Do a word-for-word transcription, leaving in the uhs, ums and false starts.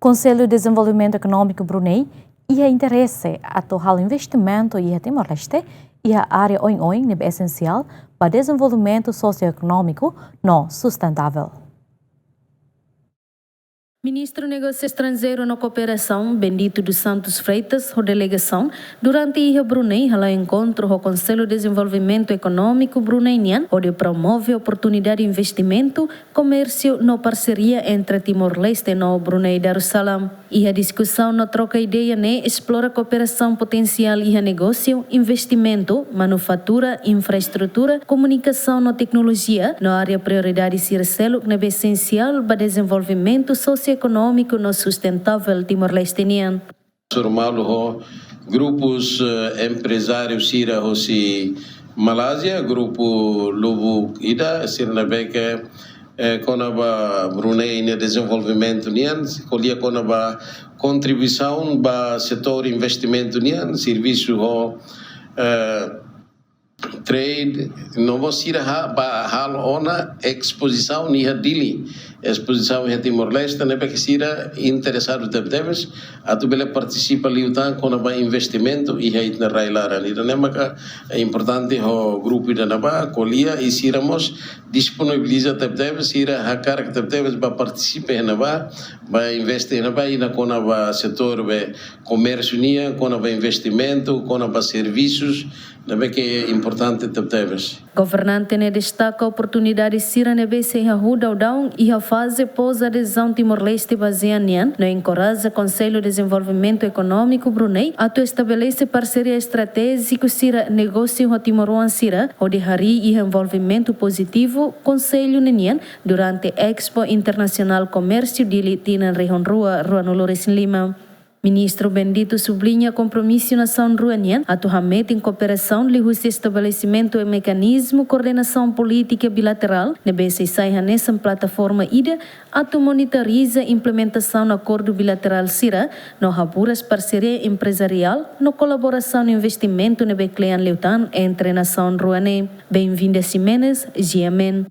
Konsellu Dezenvolvimentu Ekonómiku Brunei iha interese atu halo investimentu iha Timor-Leste iha área oioin ne'ebé esensiál ba dezenvolvimentu sosioekonómiku no sustentável. Ministru Negósiu Estranjeiru no Kooperasaun, Bendito dos Santos Freitas, ho delegasaun, durante iha Brunei, hala'o enkontru ho Konsellu Dezenvolvimentu Ekonómiku Brunei nian, hodi promove oportunidade investimentu, komérsiu no parseria entre Timor-Leste no Brunei Darussalam. Iha diskusaun no troka ideia ne'e esplora kooperasaun potensiál iha negósiu, investimentu, manufatura, infraestrutura, komunikasaun no teknolojia, no área prioridade sira seluk ne'ebé esensiál ba dezenvolvimentu sosioekonómiku no sustentável Timor-Leste nian. Surmalu ho grupus, eh, emprezáriu sira hosi Malázia, grupu lubuk ida, sira ne'ebé ke, eh, kona-ba Brunei nia dezenvolvimentu nian, ko'alia kona-ba kontribuisaun ba setór investimentu nian, servisu ho, eh, trade, no mós sira ha-, ba halo ona espozisaun iha Dili, espozisaun iha Timor-Leste, ne'ebé ke sira interesadu tebetebes atu bele partisipa liután kona-ba investimentu iha ita-nia rai-laran. Ida-ne'e maka importante ho grupu ida-ne'ebá ko'alia i sira mós disponibiliza tebetebes, sira hakarak tebetebes ba partisipa iha ne'ebá, ba investe iha ne'ebá, iha kona-ba setór be komérsiu nian, kona-ba investimentu, kona-ba servisus, ne'ebé ke importante tebetebes. Governante ne'e destaka oportunidade sira ne'ebé sei hahú daudaun iha faze pós-adezaun Timor-Leste ba ASEAN nian, no enkoraja Konsellu Dezenvolvimentu Ekonómiku Brunei atu estabelese parseria estratéjiku sira negósiu ho timoroan sira, hodi harii iha envolvimentu pozitivu Konsellu ninian durante Expo Internasionál Komérsiu Dili tinan rihun rua ruanulu-resin-lima. Ministru Bendito subliña kompromisu nasaun rua nian atu hametin kooperasaun liuhusi estabelesimentu mekanizmu koordenasaun polítika bilaterál ne'ebé sei sai hanesan plataforma ida atu monitoriza implementasaun akordu bilaterál sira no haburas parseria emprezariál no kolaborasaun investimentu ne'ebé kle'an liután entre nasaun rua ne'e. Benvinda Ximenes, G M N.